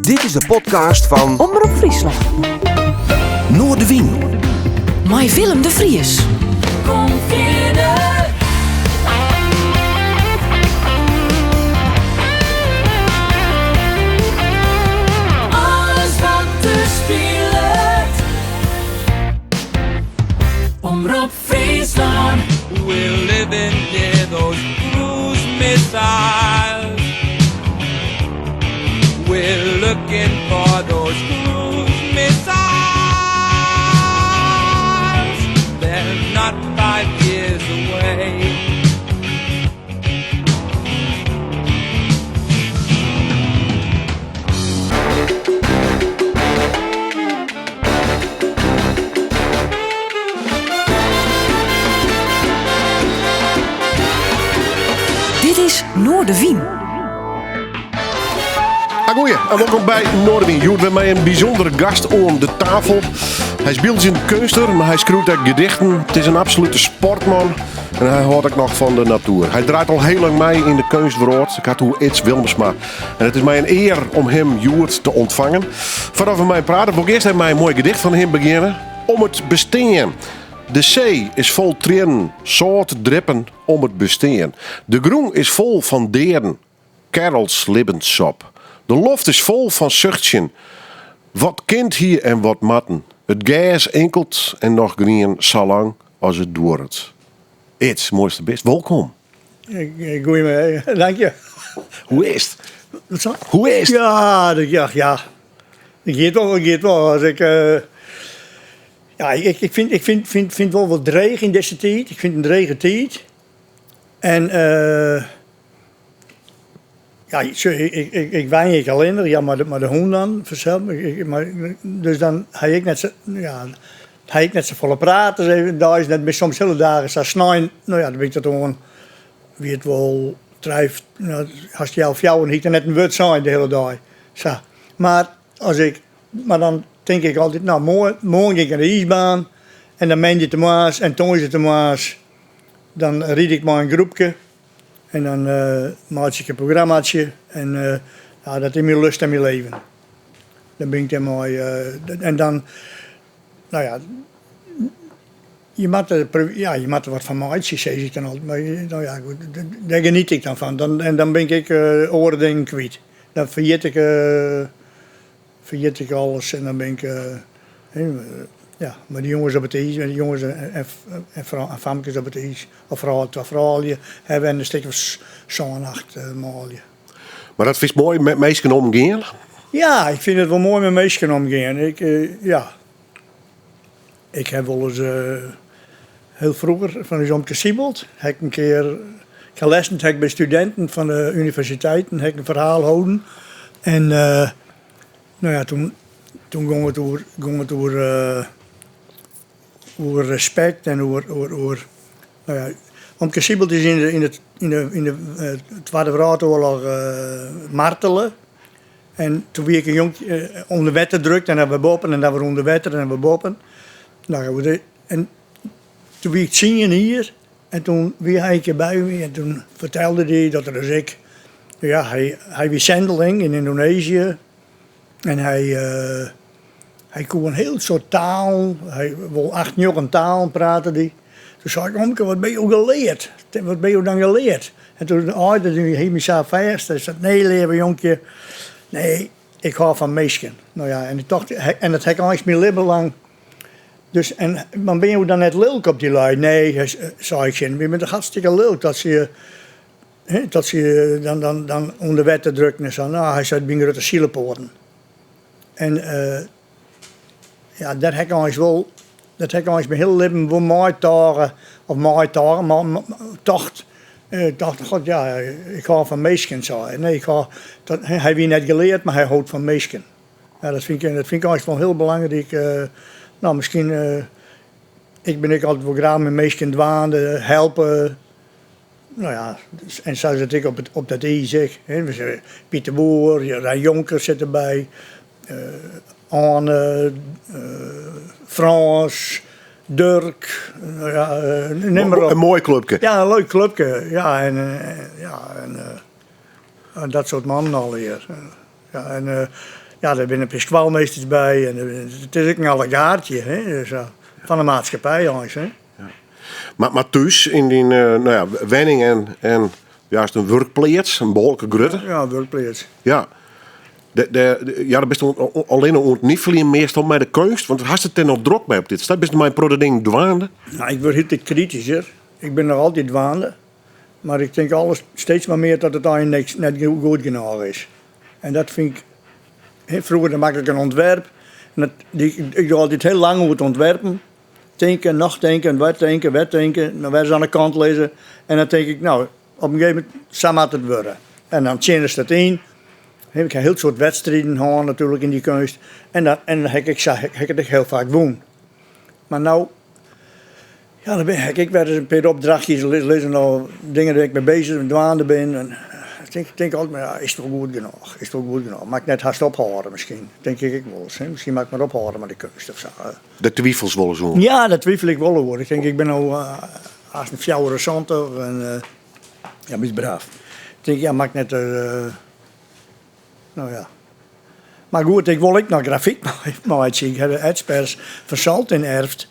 Dit is de podcast fan Omrop Fryslân. Noardewyn. Mei Willem de Vries. Kom fierder. Alles wat der spilet. Omrop Fryslân. We're living near those cruise missiles. We're looking for those cruise missiles. They're not five years away. Dit is Noardewyn. Agoeie en wolkom by Noardewyn. Hjoed wer mei in bysûndere gast oan de tafel. Hy is byldzjend keunstner, mar hy skriuwt ek gedichten. It is in absolute sportman en hy hâldt ek noch fan de natuer. Hy draait al hiel lang mei yn de keunstwrâld. Ik ha it oer Ids Willemsma. En it is my in ear om him hjoed te ûntfangen. Foardat we mei him prate, wol ik earst even mei in moai gedicht fan him begjinne. Om it bestean. De see is fol triennen, sâlte drippen om it bestean. De grûn is fol fan deaden, kerrels libbenssop. De loft is fol fan suchtsjen, wat kind hie en wat moatten. It gers inkeld en noch grien salang as it duorret. Ids, moaiste bist. Wolkom. Goeiemiddag, dank je. Hoe is it? Wat sa? Hoe is it? Ja, dat, ja, ja. Het giet wol, het giet wol. As ik, eh, ja, ik, ik, fyn, ik fyn, fyn, fyn it wol wat dreech yn dizze tiid. Ik fyn it in drege tiid. En eh, ja, ik, ik, ik, ik wenje ek allinnich, ja, mei de, mei de hûn dan, fansels. Ik, mar, dus dan ha ik net sa, ja, ha ik net safolle praat. Dus even deis net, bin soms hiele dagen sa snein, no ja, dan bin ik tot oan, wie it wol trije, no, hast heal fjouwer, hie ik noch net in wurd sein de hiele dei. Sa. Mar as ik, mar dan tink ik altyd, no, moarn, moarn gean ik nei de iisbaan en dan moandeitemoarns en tongersdeitemoarns dan ryd ik mei in groepke en dan meitsje ik in programmatsje en ja, dat is myn lust en myn leven. Dan bin ik dêrmei en dan, no ja, je moatte, ja, je moatte der wat fan meitsje, sis ik dan altyd. Mar no ja, goed, dêr geniet ik dan fan. Dan, en dan bin ik ek oare dingen kwyt. Dan ferjit ik, ferjit ik alles en dan bin ik, ja, mei de jonges op it iis, mei de jonges en famkes op it iis, of fral twa froulju, hawwe we in stik of sân, acht manlju. Mar dat fynst moai met minsken omgean? Ja, ik fyn it wol moai mei minsken omgean. Ik, ja. Ik ha wolris hiel froeger fan ús omke Siebold ha ik in kear, ik ha lêsten ha ik by studinten fan de universiteiten ha ik in ferhaal holden en no ja, toen, toen gong it oer, gong it oer, oer respekt en oer, oer, oer, no ja, omke Siebold is yn de, yn de, yn de, yn de Twadde Wrâldoarloch martele. En toen wie ik in jonkje ûnder wetter drukt en dan wer boppen en dan wer ûnder wetter en dan wer boppen. Nou, en toen wie ik tsien jier en toen wie hy in kear by my en toen fertelde hy dat er dus ek, ja, hy, hy wie sendeling yn Yndonezië en hy, hy koe in hiel soad talen, hy wol acht, njoggen talen prate dy. Toen sei ik, omke, wat binne jo geleard? Wat binne jo dan geleard? En toen aaide hy my sa fêst. Hy sei, nee, leave jonkje, nee, ik hâld fan minsken. No ja, en ik tocht, en dat ha ik eins myn libben lang. Dus, en mar binne jo dan net lilk op dy lui? Nee, sei ik tsjin him, wy binne toch hartstikke lilk dat se je, hè, dat se je dan, dan, dan ûnder wetter drukken en sa. No, hy sei, it binne grutte sielepoaten. En ja, dêr ha ik eins wol, dat ha ik eins myn hiele libben wol meitôge, of meitôge, mar tocht, tocht, god ja, ik hâld fan minsken, sei hy. Nee, ik hâld, dat, hy wie net geleard, mar hy hold fan minsken. Ja, dat fyn ik, dat fyn ik eins wol hiel belangryk. No, miskien, ik bin ek altyd wol graach mei minsken dwaande, helpe. No ja, en sa is it ek op dat iis ek. Piet de Boer, Rein Jonker sit derby, Anne, Frâns, Durk, no ja, nim mar op. In moai klupke. Ja, in leuk klupke. Ja, en ja, en dat soart mannen allegear. Ja, en ja, der binne in pear skoalmeesters by en it is ek in allegaartje, hè, dus, fan de maatskippij eins, hè. Mar, mar thús yn dyn no ja, wenning en, en ja, is it in wurkpleats, in behoarlike grutte. Ja, wurkpleats. Ja. De, de, ja, dan bist allinne oan it nifeljen meastal mei de keunst, want hast it der noch drok mei op dit stuit? Bist mei in protte dingen dwaande? Nou, ik wurd hieltyd kritysker. Ik bin noch altyd dwaande. Mar ik tink alles steeds mar mear dat it eins niks net goed genôch is. En dat fyn ik. Froeger dan makke ik in ûntwerp. En dat, dy, ik doch altyd hiel lang oer it ûntwerpen. Tinke, noch tinke, wer tinke, wer tinke, noch wer ris oan de kant lizze. En dan tink ik, no, op in gegeven momint, sa moat it wurde. En dan tsjinnest it yn. Ik ha hiel soad wedstriden hân natuerlik yn dy keunst. En dan, en dan ha ik sa, ha ik it ek hiel faak wûn. Mar no, ja, dan ha ik wer ris in pear opdrachtjes lizzen no, dingen dêr't ik mei bezich dwaande bin. En ik tink altyd mar, ja, is it wol goed genôch? Is it wol goed genôch? Moat ik net hast ophâlde miskien? Tink ik ek wolris. Miskien moat ik mar ophâlde mei de keunst of sa. Dêr twivelst wolris oer? Ja, dêr twifel ik wol oer. Ik tink, ik bin no hast in 74 en ja, bist braaf. Ik tink, ja, moat ik net, no ja. Mar goed, ik wol ek noch grafyk meitsje. Ik ha de etspers fan Saltin erfd.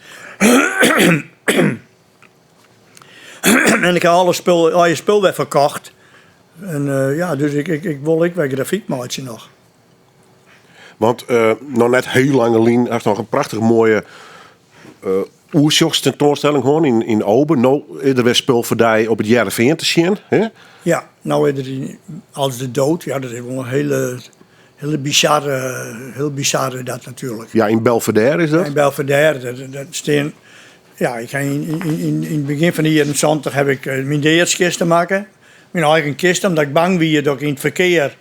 En ik ha alle spul, allegear spul wer ferkocht. En ja, dus ik, ik, ik wol ek wer grafyk meitsje noch. Want noch net hiel lang lyn hast noch in prachtich moaie oersjochstentoanstelling hân yn, yn Obe. No is der wer spul foar dy op it Hearrenfean te sjen. Hè? Ja, no is der Als de Dood. Ja, dat is wol in hiele, hiele bizarre, hiel bizar is dat natuerlik. Ja, yn Belvédère is dat? Yn Belvédère, dat, dat stean, ja, ik ha yn, yn, yn, yn it begjin fan de jierren 70 ha ik myn deadskiste makke. Myn eigen kiste, omdat ik bang wie dat ik yn it ferkear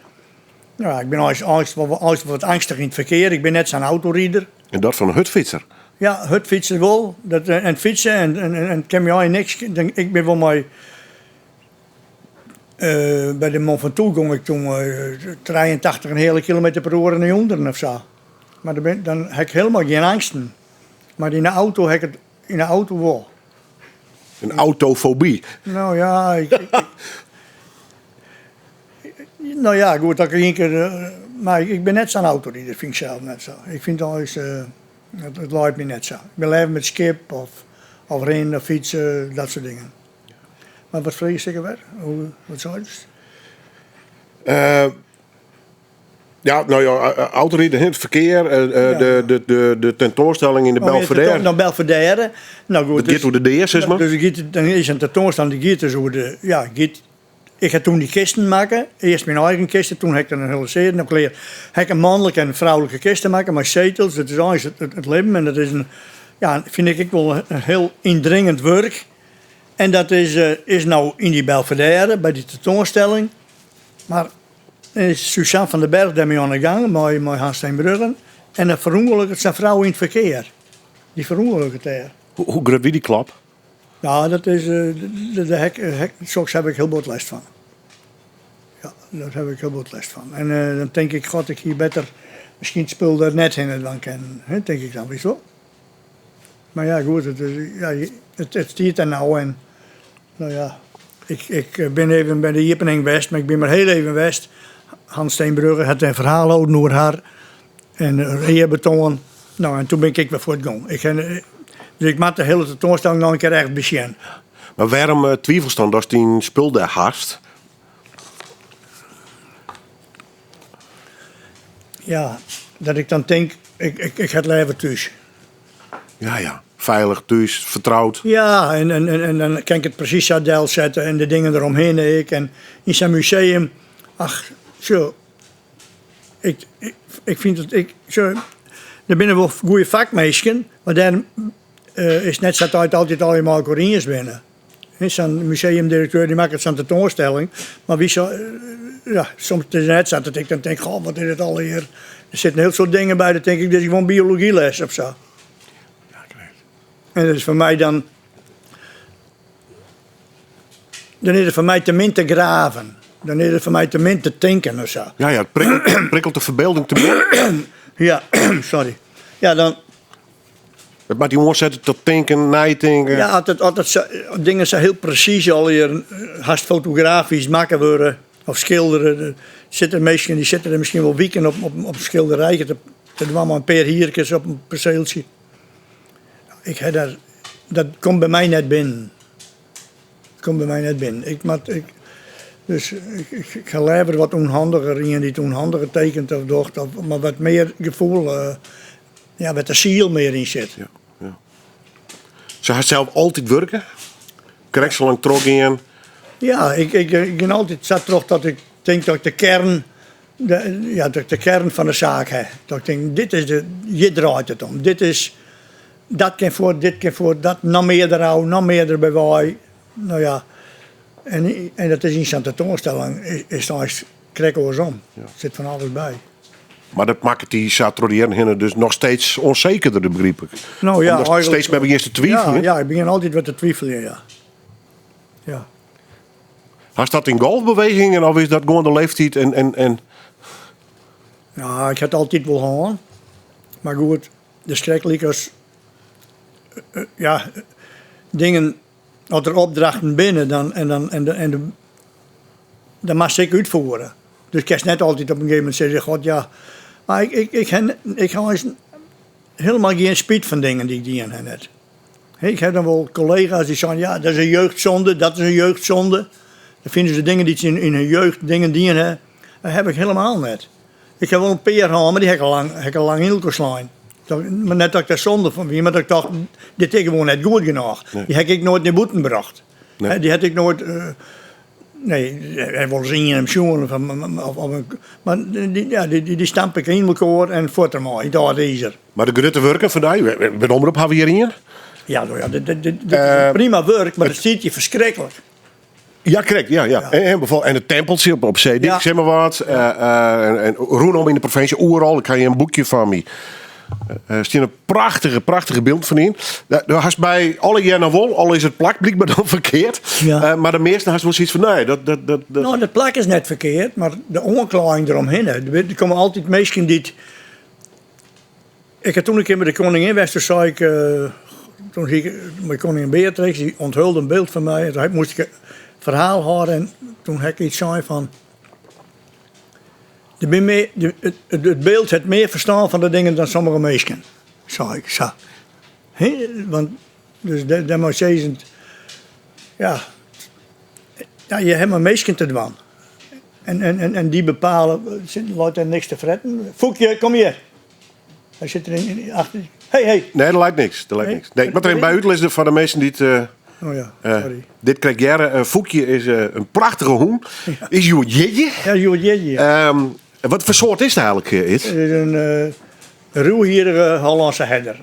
Ja, ik bin eins, eins wol, eins wat eangstich yn it ferkear. Ik bin net sa'n autorider. En dat fan in hurdfytser? Ja, hurdfytser wol. Dat, eh, en fytsen en, en, en, en kin my eins niks. Ik bin wol mei. Uh, by de Mont Ventoux gong ik toen uh, 83 in heale kilometer per oere nei ûnderen of sa. Mar dan, bin, dan ha ik hielendal gjin eangsten. Mar yn de auto ha ik it yn de auto wol. In autofoby? No ja, ik, ik, No ja, goed, dat ik ien kear. Mar ik bin net sa'n autorider, fyn ik sels net sa. Ik fyn it eins, it leit my net sa. Ik bin leaver mei it skip of, of rinnen of fytse, dat soart dingen. Mar wat freegest ek alwer? Wat seidest? Ja, no ja, autoriden, it ferkear, de, de, de tentoanstelling yn de Belvédère. No, Belvédère. No goed. It giet oer de dea, sis mar. Dus it giet, dan is in tentoanstelling, dy giet dus oer de, ja, giet Ik ha toen dy kisten makke. Earst myn eigen kiste, toen ha ik der in hiele searje op klear. Ha ik in manlike en in froulike kiste makke mei setels. Dat is eins it libben en dat is in, ja, fyn ik ek wol in hiel yndringend wurk. En dat is, is no yn dy Belvédère by dy tentoanstelling. Mar is Suzanne van den Berg dêrmei oan de gang mei, mei Hans Steenbruggen. En dan ferûngeloket sa'n frou yn it ferkear. Dy ferûngeloket dêr. Hoe grut wie dy klap? Ja, dat is, dêr ha ik, soks ha ik hiel bot lêst fan. Ja, dêr ha ik hiel bot lêst fan. En dan tink ik, god, ik hie better miskien it spul der net hinne dwaan kinnen, hè, tink ik dan, witst wol. Mar ja, goed, it, ja, it, it stiet der no en no ja, ik, ik bin even by de iepening west, mar ik bin mar hiel even west. Hans Steenbrugge hat in ferhaal holden oer har en earbetoan. No, en toen bin ik ek wer fuortgong. Ik, dus ik moat de hiele tentoanstelling noch in kear echt besjen. Mar wêrom eh, twivelst dan datst dyn spul dêr hast? Ja, dat ik dan tink, ik, ik, ik ha it leaver thús. Ja, ja. Feilich thús, fertroud. Ja, en, en, en, en dan kin ik it presys sa delsette en de dingen deromhinne ek. En yn sa'n museum, ach, sjoch, Ik, ik fyn it, ik, sjoch, der binne wol goede fakminsken, mar dêr is net sa dat it altyd allegear mei elkoar iens binne. Sa'n museumdirekteur dy makket sa'n tentoanstelling, mar wy sa, ja, soms is it net sa dat ik dan tink, goh, wat is dit allegear. Der sitte in hiel soad dingen by, dan tink ik, dit is gewoan biologyles of sa. En dat is foar my dan, dan is it foar my te min te graven. Dan is it foar my te min te tinken of sa. Ja, ja, it prikkelt, prikkelt de ferbylding te min. Ja, sorry. Ja, dan. It moat dy oansette tot tinken, neitinken. Ja, as it, as it sa, dingen sa hiel presys allegear hast fotografysk makke wurde of skildere. Sitte minsken dy sitte der miskien wol wiken op op in skilderijke te te dwaan mei in pear hierkes op in perseeltsje. Ik ha dêr, dat komt by my net binnen. Komt by my net binnen. Ik moat, ik, dus ik, ik ha leaver wat ûnhandiger, ien dy't ûnhandiger tekent of docht, of, mar wat mear gefoel, ja, wêr't de siel mear yn sit. Ja, ja. Sa hast sels altyd wurke? Krekt sa lang trochgean? Ja, ik, ik, ik gean altyd sa troch dat ik tink dat ik de kearn, de, ja, dat ik de kearn fan de saak ha. Dat ik tink, dit is de, hjir draait it om. Dit is, dat kin fuort, dit kin fuort, dat noch mear derôf, noch mear derby wei. No ja, en, en dat is yn sa'n tentoanstelling is, is it eins krekt oarsom. Der sit fan alles by. Mar dat makket dy sa troch de jierren hinne dus noch steeds ûnsekerder, begryp ik. No ja, Omdat steeds mear begjinst te twiveljen. Ja, ja, ik begjin altyd wat te twiveljen, ja. Ja. Hast dat yn golfbewegingen of is dat gewoan de leeftiid en, en, en... Ja, ik ha it altyd wol hân. Mar goed, de skrik lykas ja, dingen, as der opdrachten binne, dan, en dan, en de, en de, dan moatst se ek útfiere. Dus kinst net altyd op in gegeven momint sizze, god ja. Mar ik, ik, ik ha, ik ha eins hielendal gjin spyt fan dingen dy't ik dien ha net. Ik ha dan wol kollega's dy't seinen, ja, dat is in jeugdzonde, dat is in jeugdzonde. Dan fine se dingen dy't se yn hun jeugd dingen dien ha. Dat ha ik hielendal net. Ik ha wol in pear hân, mar dy ha ik al lang, ha ik al lang yn elkoar slein. Mar net dat ik dêr sonde fan wie, mar dat ik tocht, dit is gewoan net goed genôch. Dy ha ik ek noait nei bûten brocht. Dy ha ik noait, nee, ha wolris ien him sjoen, mar dy stamp ik yn elkoar en fuort dermei, yn it âld izer. Mar de grutte wurken fan dy, by de Omrop hawwe we hjir ien. Ja, no ja, dit is prima wurk, mar it stiet hjir ferskriklik. Ja, krekt. Ja, ja. En, en, en it tempeltsje op, op Seedyk, ja. sis mar wat. En, en rûnom yn de provinsje, oeral, ik ha hjir in boekje fan my. Uh, stean in prachtige, prachtige byld fan yn. Do hast by allegear noch wol, al is it plak blykber dan ferkeard. Ja. Mar de measten hast wol sayts fan nee, dat, dat, dat, dat. No, it plak is net ferkeard, mar de oanklaaiïng deromhinne. Der komme altyd minsken dy't. Ik ha toen in kear mei de koningin west, toen sei ik, toen hie ik mei koningin Beatrix, dy onthulde in byld fan my en toen moast ik in ferhaal hâlde en toen ha ik yts sein fan, der binne mear, it byld hat mear ferstân fan de dingen dan sommige minsken, sei ik sa. Hè, want dus dêrmei sizzend, ja, ja, je ha mei minsken te dwaan. En, en, en dy bepale, leit dêr niks te fretten. Foekje, kom hjir. Hy sit der yn achter. Hey, hey. Nee, der leit niks. Der leit niks. Nee, ik moat der even by útlizze foar de minsken dy't uh, oh ja, sorry. dit krekt hearre. Uh, Foekje is uh, in prachtige hûn. Ja. Is hjoed jierdei? Ja, hjoed jierdei. Ja. Um, wat foar soart is it eigentlik, It? It is in rûchhierrige Hollânske herder.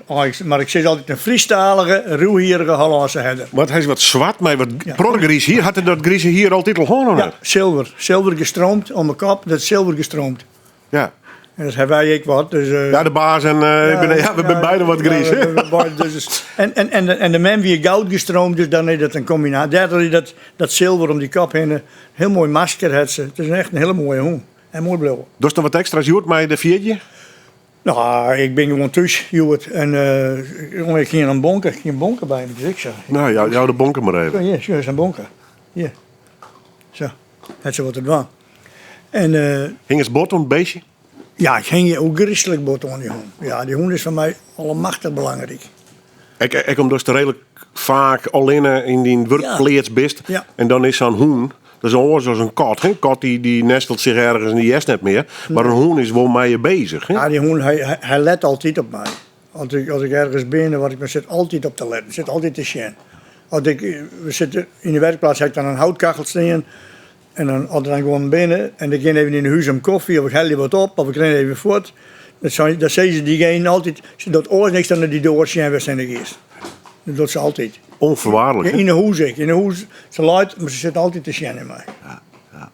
Mar ik sis altyd in Frysktalige rûchhierrige Hollânske herder. Want hy is wat swart, mei wat ja. protte griis hier. Hat er dat grize hier altyd al hân? Ja, silver. Silver gestroomd om 'e kop, dat is silver gestroomd. Ja. En dat hawwe wy ek wat. Dus, uh, ja, de baas en uh, ja, ben, ja, we binne beide wat griis. Ja, dus, en, en, en, de, en de mem wie goud gestroomd, dus dan is dat in kombinaasje. Dêr is dat, dat silver om dy kop hinne. Hiel moai masker hat se. It is echt in hiele moaie hûn. En moai bliuwe. Dochst noch wat ekstra's hjoed mei de fjirtje? No, ik bin gewoan thús hjoed. En uh, ik hie in bonke, ik hie in bonke by my, dus ik sa. No, jou, jou de bonke mar even. Hjir, sjoch, is in bonke. Hjir. Sa, hat se wat te dwaan. En, uh, Hingest bot oan it beestje? Ja, ik hingje ôfgryslik bot oan dy hûn. Ja, dy hûn is foar my almachtich belangryk. Ek, ek omdatst reedlik faak allinne yn dyn wurkpleats bist. Ja. En dan is sa'n hûn, dat is oars as in kat. Hè? In kat dy, dy nestelt sich ergens en dy hearst net mear. Mar in hûn is wol mei je bezich. Hè? Ja, dy hûn, hy, hy, hy let altyd op my. As ik, as ik ergens bin, wat ik mar sit altyd op te letten, sit altyd te sjen. As ik, we sitte yn de werkplaats, ha ik dan in houtkachel stean. En dan, as der dan guon binne en ik gean even yn 'e hûs om kofje of ik helje wat op of ik rin even fuort, dan sei, dan sizze se diegenen altyd, se docht oars niks dan nei dy doar sjen wêr'tst hinne giest. Dat docht se altyd. Onvoorwaardelijk. Ja, yn 'e hûs ek. Yn 'e hûs, se leit, mar se sit altyd te sjen nei my. Ja, ja.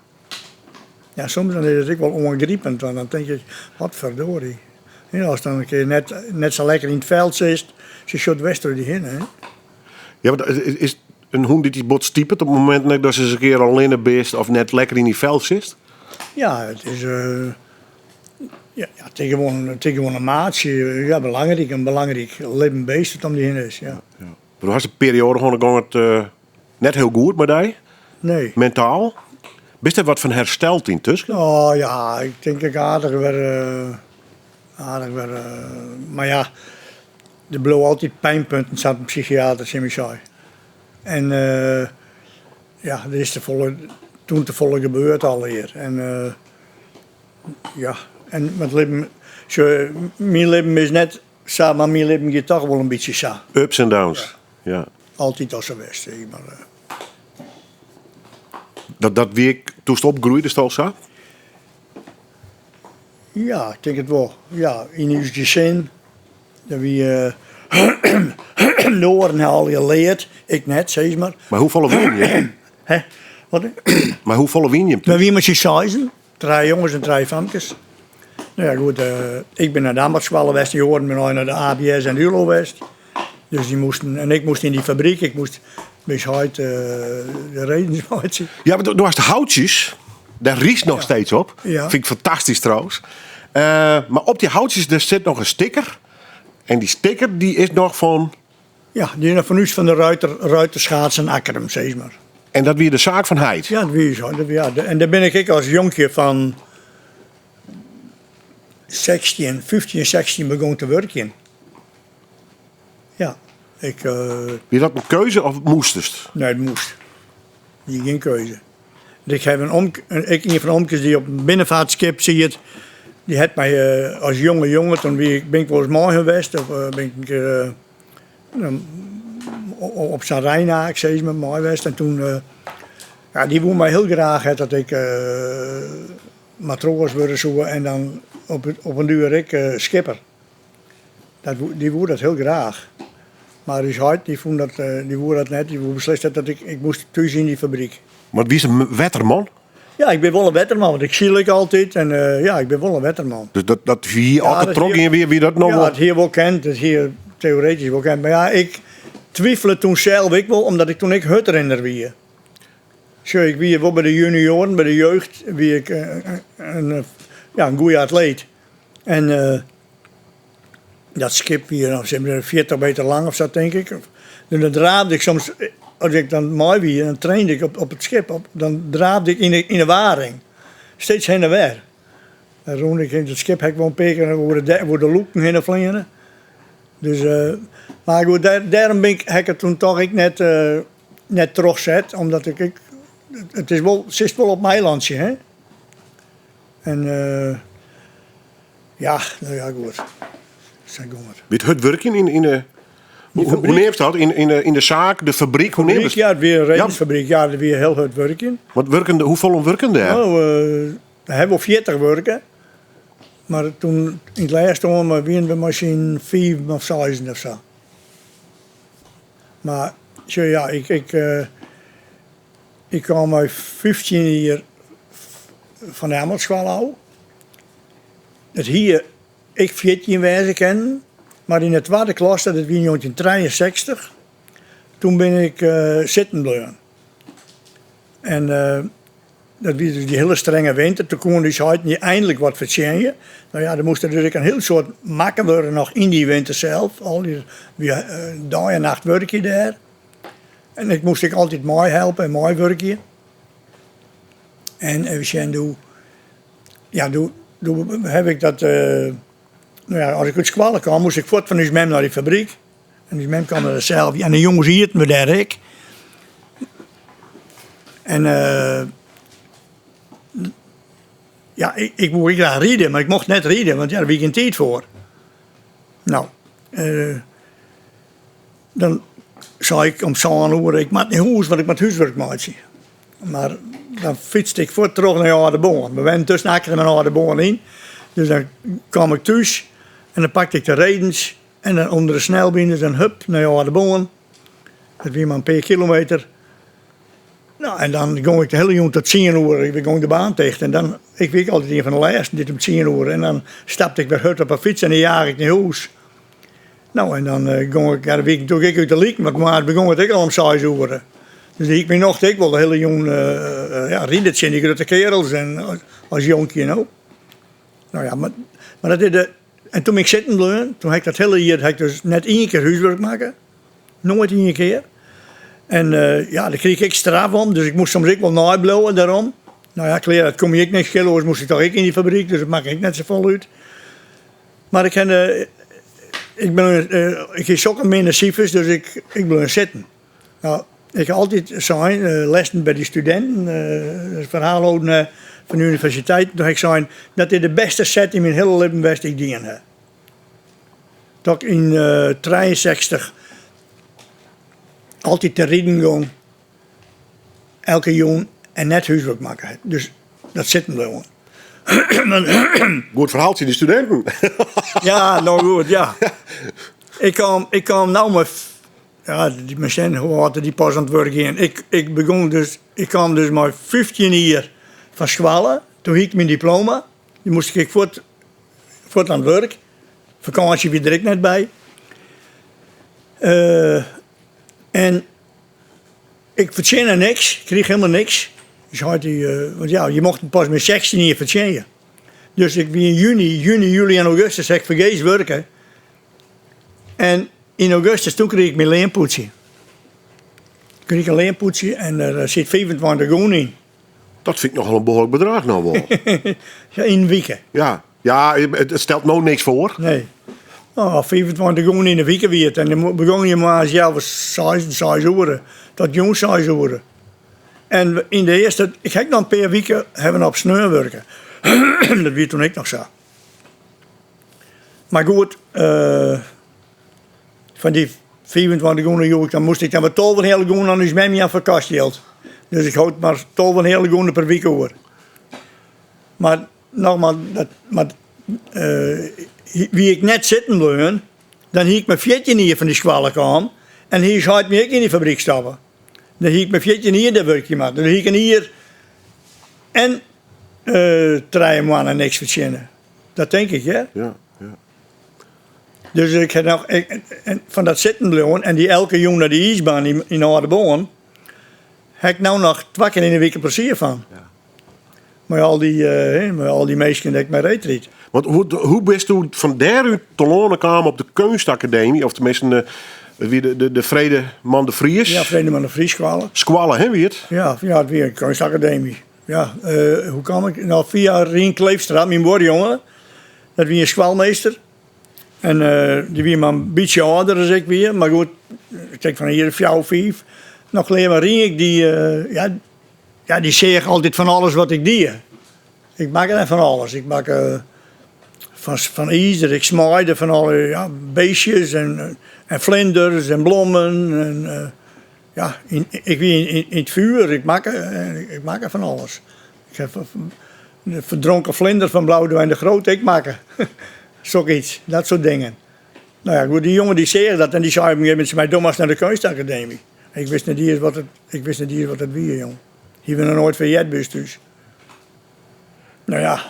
Ja, soms dan is it ek wol oangripend, want dan tink ik, wat verdorie. Ja, ast dan in kear net, net sa lekker yn it fel sitst, se sjocht dwers troch dy hinne. Hè? Ja, want is in hûn dy't dy bot stipet op it momint dat se ris in kear allinne bist of net lekker yn dyn fel sitst? Ja, it is, uh, ja, it is gewoan, it is gewoan in maatsje. Ja, belangryk, in belangryk libben beest dat om dy hinne is. Ja. Ja. Do hast in perioade hân, dan gong it uh, net hiel goed mei dy. Nee. Mentaal. Bist der wat fan hersteld yntusken? Oh ja, ik tink ik aardich wer, aardich wer, mar ja, der bliuwe altyd pynpunten, sa't in psychiater tsjin my sei. En ja, der is tefolle, toen tefolle gebeurd allegear. En ja, en it libben, sjoch, myn libben is net sa, mar myn libben giet toch wol in bytsje sa. Ups en downs, ja. Altyd al sa west, sis mar. Dat, dat wie ek doe'tst opgroeidest al sa? Ja, ik tink it wol. Ja, yn ús gesin, der wie de oaren ha allegear leard, ik net, sis mar. Mar hoefolle wienen jim? Hè? Wat? Mar hoefolle wienen jim? We wienen mei syn seizen, trije jonges en trije famkes. No ja, goed, ik bin nei de ambachtsskoalle west, dy oaren binne nei de ABS en de ULO west. Dus dy moasten, en ik moast yn dy fabryk, ik moast by ús heit de redens meitsje. Ja, mar do hast houtsjes, dêr rydst noch steeds op. Ja. Fyn ik fantastysk trouwens. Mar op dy houtsjes der sit noch in sticker. En dy sticker dy is noch fan. Ja, dy is noch fan ús fan de Ruiter, Ruiterschaatsen Akkrum, sis mar. En dat wie de saak fan heit? Ja, dat wie ús heit. Ja, en dêr bin ik ek as jonkje fan 16, 15, 16 begûn te wurkjen. Ja, ik. Wie dat in keuze of moastest? Nee, it moast. Wie gjin keuze. Ik ha in omke, ek ien fan de omkes dy't op in binnenfeartskip siet, dy hat my as jonge jonge, toen wie ik, bin ik wolris mei him west, of bin ik in kear op sa'n reinaak sis mar mei west en toen, ja, dy woe my hiel graach ha dat ik matroas wurde soe en dan op 'en duer ek skipper. Dat woe, dy woe dat hiel graach. Mar ús heit dy fûn dat, dy woe dat net. Dy woe beslist net dat ik, ik moast thús yn dy fabryk. Want wiest in wetterman? Ja, ik bin wol in wetterman, want ik syl ek altyd en ja, ik bin wol in wetterman. Dus dat, dat wie altyd trochgien wie, wie dat noch wol? Ja, it hie wol kind, it hie teoretysk wol kind. Mar ja, ik twifele toen sels ek wol, omdat ik toen ek hurdrinner wie. Sjoch, ik wie wol by de junioaren, by de jeugd wie ik in, ja, in goede atleet. En dat skip wie dan 40 meter lang of sa tink ik. En dan draafde ik soms, as ik dan mei wie, dan trainde ik op it skip, dan draafde ik yn de waring. Steeds hinne en wer. Dan rûn ik yn it skip, ha ik wol in pear kear oer de lûken hinne fleane. Dus, mar goed, dêrom bin ik, ha ik it toen toch ek net, net trochset, omdat ik ek, it is wol, sitst wol op in eilantsje, hè. En ja, no ja, goed. Sa gong it. Wie it hurd wurkjen yn de, hoe neamst dat? Yn de saak, de fabryk, hoe neamst Ja, it wie in redensfabryk. Ja, it wie hiel hurd wurkjen. Wat wurken, hoefolle wurken dêr? No, we hawwe wol 40 wurke. Mar toen, yn it lêste oan, wiene we mei syn fiven of seizen of sa. Mar sjoch, ja, ik, Ik kaam mei 15 jier fan de ambachtsskoalle ôf. It hie ek 14 wêze kinnen, mar yn de twadde klasse, dat wie 1963, toen bin ik sitten bleaun. En dat wie dus dy hiele strenge winter, toen koene ús heiten dy einlik wat fertsjinje. No ja, der moast der dus ek in hiel soad makke wurde noch yn dy winter sels. Al dy dei en nacht wurkje dêr. En ik moast ek altyd meihelpe en meiwurkje. En even sjen, doe, ja, doe, doe haw ik dat, no ja, as ik út skoalle kaam, moast ik fuort fan ús mem nei de fabryk. En ús mem kaam der sels en de jûns ieten we dêr ek. En ja, ik woe ek graach ride, mar ik mocht net ride, want ja, der wie gjin tiid foar. No, Dan sei ik om sân oere, ik moat nei hûs, want ik moat húswurk meitsje. Mar dan fytste ik fuort troch nei Aldeboarn. We wennen tusken Akkrum en Aldeboarn yn. Dus dan kaam ik thús en dan pakte ik de redens en dan ûnder de snelbiners en hup nei Aldeboarn. Dat wie mar in pear kilometer. No, en dan gong ik de hiele jûn tot tsien oere, ik gong de baan ticht. En dan, ik wie ek altyd ien fan de lêsten dy't om tsien oere. En dan stapte ik wer hurd op 'e fyts en dan jage ik nei hûs. No en dan gong ik, ja, dan wie ik natuerlik ek út de liken, want moarns begong it ek al om seis oere. Dus hie ik myn nocht ek wol de hiele jûn ja, ride tsjin dy grutte kearels en as jonkje no. No ja, mar, mar dat is de, en toen bin ik sitten bleaun, toen ha ik dat hiele jier ha ik dus net ien kear húswurk makke, noait ien kear. En ja, dêr krige ik ek straf om, dus ik moast soms ek wol neibliuwe dêrom. No ja, klear, dat koe my ek niks skille, oars moast ik toch ek yn dy fabryk, dus it makke ek net safolle út. Mar ik ha, ik bin, ik hie sokke minne sifers, dus ik, ik bleau sitten. No, ik ha altyd sein, lêsten by dy studinten, it ferhaal holden fan de universiteit, doe ha ik sein, dat is de bêste set yn myn hiele libben west dy't ik dien ha. Dat ik yn 63 altyd te riden gong, elke jûn en net húswurk makke ha. Dus dat sitten bliuwen. Goed ferhaal tsjin de studinten. Ja, no goed, ja. Ik kaam, ik kaam no mei, ja, dy mei hoe âld dy pas oan it wurk gean. Ik, ik begûn dus, ik kaam dus mei 15 jier fan skoalle. Toen hie ik myn diploma. Dy moast ik fuort, fuort oan it wurk. Fakânsje wie der ek net by. Uh, en ik fertsjinne niks, ik krige hielendal niks. Dus heit dy, want ja, je mochten pas mei 16 jier fertsjinje. Dus ik wie yn juny, juny, july en augustus ha ik fergees wurke. En yn augustus toen krige ik myn leanpûdsje. Ik krige in leanpûdsje en der siet 25 gûne yn. Dat fyn ik nochal in behoarlik bedrach no wol. Ja, yn in wike. Ja, ja, it stelt no niks foar. Nee. Oh, 25 gûne yn de wike wie it. En dan begûn je moarns healwei seizen, seis oere. Tot jûns seis oere. En yn de earste, ik ha ek noch in pear wike hawwe op sneon wurke. Dat wie toen ek noch sa. Mar goed, uh, fan dy 25 gûne joech ik, dan moast ik dan wer 12 heale gûne oan ús mem jaan foar kostjild. Dus ik hold mar 12 heale gûne per wike oer. Mar nogmaals, dat, mar, uh, wie ik net sitten bleaun, dan hie ik mei 14 jier fan dy skoalle kaam en hie ús heit my ek yn dy fabryk stoppe. Dan hie ik mei 14 jier dêr wurkje moatten. Dan hie ik in jier en uh, trije moanne niks fertsjinne. Dat tink ik, hè? Ja, ja. Dus ik ha noch ik, en fan dat sitten bliuwen en dy elke jûn nei de iisbaan yn, yn Aldeboarn, ha ik no noch twa kear yn de wike plezier fan. Ja. Mei al dy, uh, mei al dy minsken dêr't ik mei reedryd. Want hoe, hoe bisto fan dêrút telâne kaam op de Keunstakademy? Of teminsten, de, it wie de, de, de Vredeman de Vries? Ja, Vredeman de Vries skoalle. Skoalle, hè, wie it? Ja, ja, it wie in keunstakademy. Ja, uh, hoe kaam ik? No, fia Rien Kleefstra, myn buorjonge. Dat wie in skoalmeester. En uh, dy wie mar in bytsje âlder as ik wie, mar goed, ik tink fan in jier fjouwer, fiif. Noch klear, mar Rien, dy, uh, ja, ja, dy seach altyd fan alles wat ik die. Ik makke net fan alles. Ik makke fan, fan izer, ik smeide fan alle ja, beestjes en, en flinders en blommen. En, uh, ja, yn, ik wie yn, yn it fjoer, ik makke, ik makke fan alles. Ik ha de ferdronken vlinder fan Boudewijn de Groot ek makke. Sokyts, dat soart dingen. No ja, goed, dy jonge dy seach dat en dy sei op in gegeven momint tsjin my, do moatst nei de keunstakademy. Ik wist net iens wat it, ik wist net iens wat it wie, jong. Hie we noch noait fan heard by ús thús. No ja,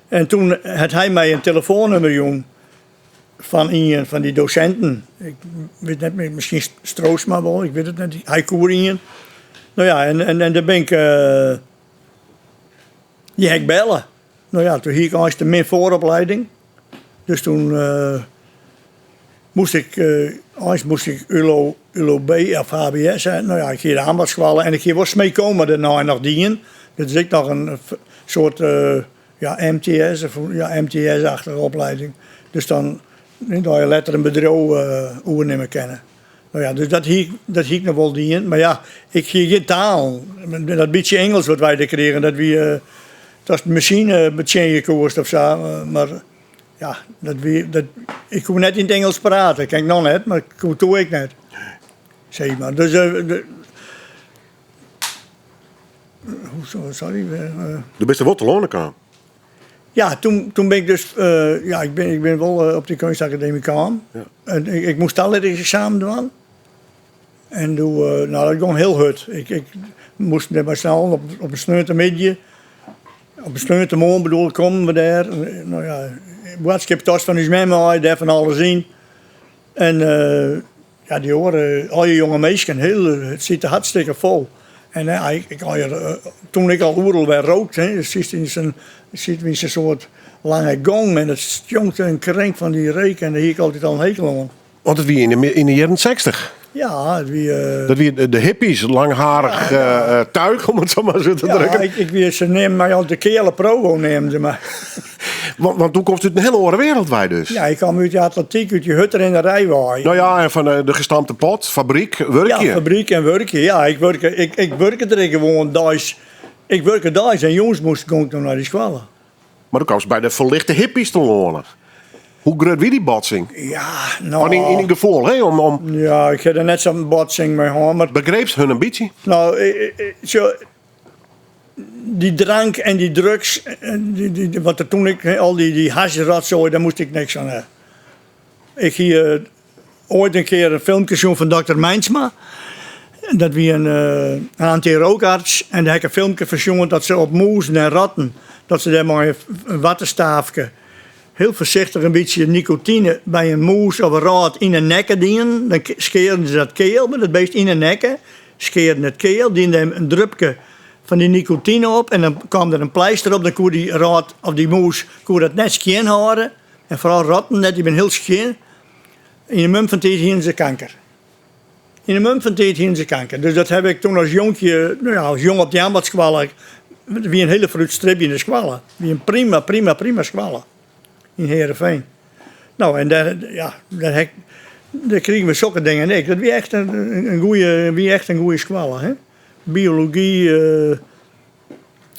en toen hat hy my in telefoannûmer jûn fan ien fan dy dosinten. Ik wit net mear, miskien Stroosma wol, ik wit it net. Hy koe ien. No ja, en, en, en dêr bin ik, uh, dy ha ik belle. No ja, toen hie ik eins te min foaroplieding. Dus toen uh, moast ik, uh, eins moast ik ULO, ULO B of HBS. Hè. No ja, ik hie de ambachtsskoalle en ik hie wol Smekoma dêrnei noch dien. Dat is ek noch in soart uh, ja, MTS, of ja, MTS-achtige oplieding. Dus dan dat je letter in bedriuw uh, oernimme kinne. No ja, dus dat hie, dat hie ik noch wol dien. Mar ja, ik hie gjin taal. Dat bytsje Ingelsk wat wy dêr krigen, dat wie uh, datst in masine betsjinje koest of sa. Mar ja, dat wie, dat, ik koe net yn it Ingelsk prate. Kin ik noch net, mar ik koe toen ek net. Sis mar. Dus, uh, de, sorry. Uh, Do bist der wol telâne kaam. Ja, toen, toen ben ik dus, uh, ja, ik ben, ik ben wol op dy keunstakademy kaam. Ja. En ik, ik moast talittingseksamen dwaan. En doe, uh, no, dat gong hiel hurd. Ik, ik moast net mar snel op, op in sneontemiddei, op in sneontemoarn bedoel ik, kommen we dêr. No ja, boadskiptas fan ús mem mei, dêr fan alles yn. En uh, ja, dy oare, al dy jonge minsken, hiel, it siet hartstikke fol. En ja, ik, ik, toen ik al oeral wer rookt, hè, sietst yn sa'n, sieten we yn sa'n soart lange gong en it stjonkt en kringt fan dy reek en dêr hie ik altyd al in hekel oan. Want it wie yn de, yn de jierren 60. Ja, it wie. Dat wie de hippies, langharich tuig, om it sa mar sa te Ja, drukken. ik wie, se neamden my altyd de keale provo, neamden se my. Want doe komst út in hiele oare wereld wei dus. Ja, ik kom út de atletyk, út de hurdrinnerij wei. No ja, en fan de gestampte pot, fabryk, wurkje. Ja, fabryk en wurkje. Ja, ik wurke, ik wurke der ek gewoan deis. Ik wurke deis en jûns moast, gong ik noch nei de skoalle. Mar doe kaamst by de ferlichte hippies telâne. Hoe grut wie dy botsing? Ja, no. Yn dyn gefoel, hè? Om, om... Ja, ik ha der net sa'n botsing mei hân, mar... Begreepst hun in bytsje? No, sjoch, dy drank en dy drugs, wat der toen ek, al dy hasjrotsoai, dêr moast ik niks fan ha. Ik hie oait in kear in filmke sjoen fan dokter Meinsma. Dat wie in anty-rookarts en dêr ha ik in filmke fan sjoen dat se op mûzen en ratten, dat se dêr mei in wattestaafke hiel foarsichtich in bytsje nikotine by in mûs of in rôt yn 'e nekke dienen. Dan skearden se dat keel by dat beest yn 'e nekke, skearden it keel, dienen dêr in drupke fan dy nikotine op en dan kaam der in pleister op, dan koe dy rôt of dy mûs koe dat net skjin hâlde. En foaral rotten net, dy binne hiel skjin. Yn in mum fan tiid hienen se kanker. Yn in mum fan tiid hienen se kanker. Dus dat haw ik toen as jonkje, no ja, as jong op de ambachtsskoalle, it wie in hiele foarútstribjende skoalle. It wie in prima, prima, prima skoalle yn Heerenveen. No, en dêr, ja, dêr ha ik, dêr krigen we sokke dingen ek. Dat wie echt in goeie, wie echt in goeie skoalle, hè. Biology,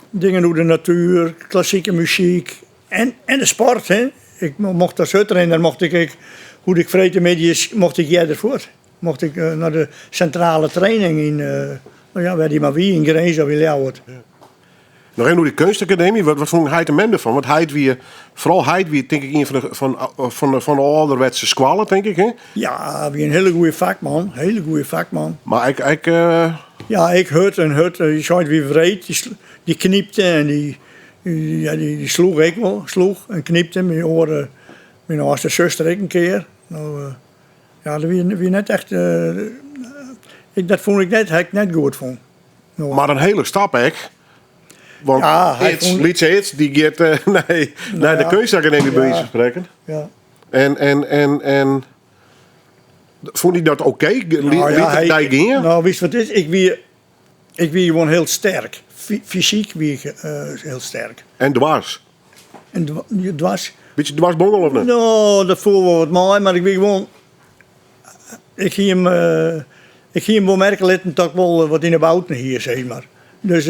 Dingen oer de natuer, klassike muzyk en de sport. Hè. Ik mocht as hurdrinner mocht ik ek, hoe't ik freedtemiddeis mocht ik earder fuort. Mocht ik nei de sintrale training yn, no ja, wêr dy mar wie, yn Grins of yn Ljouwert. Noch even oer dy keunstakademy, wat fûn heit en mem derfan? Want heit wie, foaral heit wie tink ik ien fan de, fan de âlderwetse skoalle, tink ik, hè? Ja, wie in hiele goede fakman, hiele goede fakman. Mar ek, ek Ja, ek hurd en hurd. Dy sei wie wreed, dy knypte en dy, ja, dy sloech ek wol, sloech en knypte. Myn oare, myn âldste suster ek in kear. No, ja, dat wie, wie net echt, ik, dat fûn ik net, ha ik net goed fûn. No. Mar in hiele stap ek. Want Ja, hy Ids, fûn- lytse Ids, dy giet nei, nei de Ja. keunstakademy by wijze Ja. van spreken. Ja. En, en, en, en fûn hy dat oké? Okay? Nou ja, Liet er dy gean? Nou, witst wat it is? Ik wie, ik wie gewoan hiel sterk. Fysyk wie ik hiel sterk. En dwars? En dwars. Bytsje dwarsbongel of net? No, dat foel wol wat mei, mar ik wie gewoan. Ik hie him, ik hie him wol merke litten dat ik wol wat yn 'e bouten hie, sis mar. Dus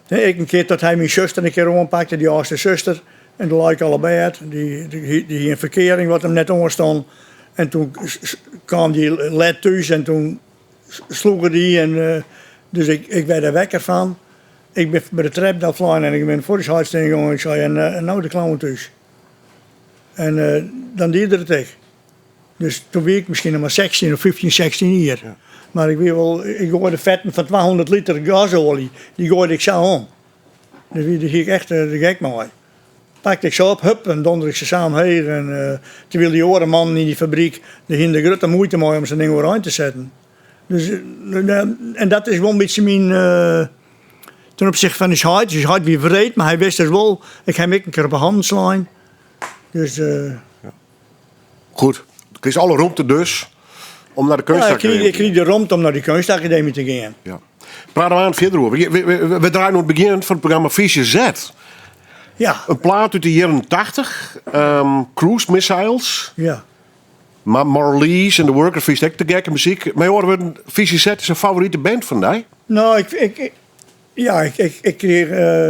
ek in kear dat hy myn suster in kear oanpakte, dy âldste suster, en doe lei ik al op bêd. Dy hie in ferkearing wat him net oanstond. En toen kaam dy let thús en toen sloech er dy. En, dus ik werd der wekker fan. Ik bin by de trep del flein en ik bin foar ús heit stean gongen. Ik sei, en no de clown thús. En dan die er it ek. Dus toen wie ik miskien noch mar 16 of 15, 16 jier. Mar ik wie wol, ik goaide fetten fan 200 liter gasoalje, dy goaide ik sa om. Dus wie, dêr hie ik echt de gek mei. Pakte ik se op, hup, en donderde ik se sa omheech. En terwyl dy oare mannen yn dy fabryk, dy hiene der grutte muoite mei om sa'n ding oerein te setten. Dus, en dat is wol in bytsje myn, ten opzichte fan ús heit. Ús heit wie wreed, mar hy wist dus wol, ik ha him ek in kear op 'e hannen slein. Dus. Goed, do krijst alle romte dus om nei de keunstacademie Ja, ik krige de romte om nei de keunstacademie te gean. Ja. Prate we aan fierder oer. We draaien oan it begjin fan it programma Fischer Z. Ja. In plaat út de jierren 80, Cruise Missiles. Ja. Mar Marlies en The Worker fynst ek te gekke muzyk. Mei oare wurden, Fischer Z is in favorite band fan dy? No, ik, ik, ja, ik, ik, ik kreeg,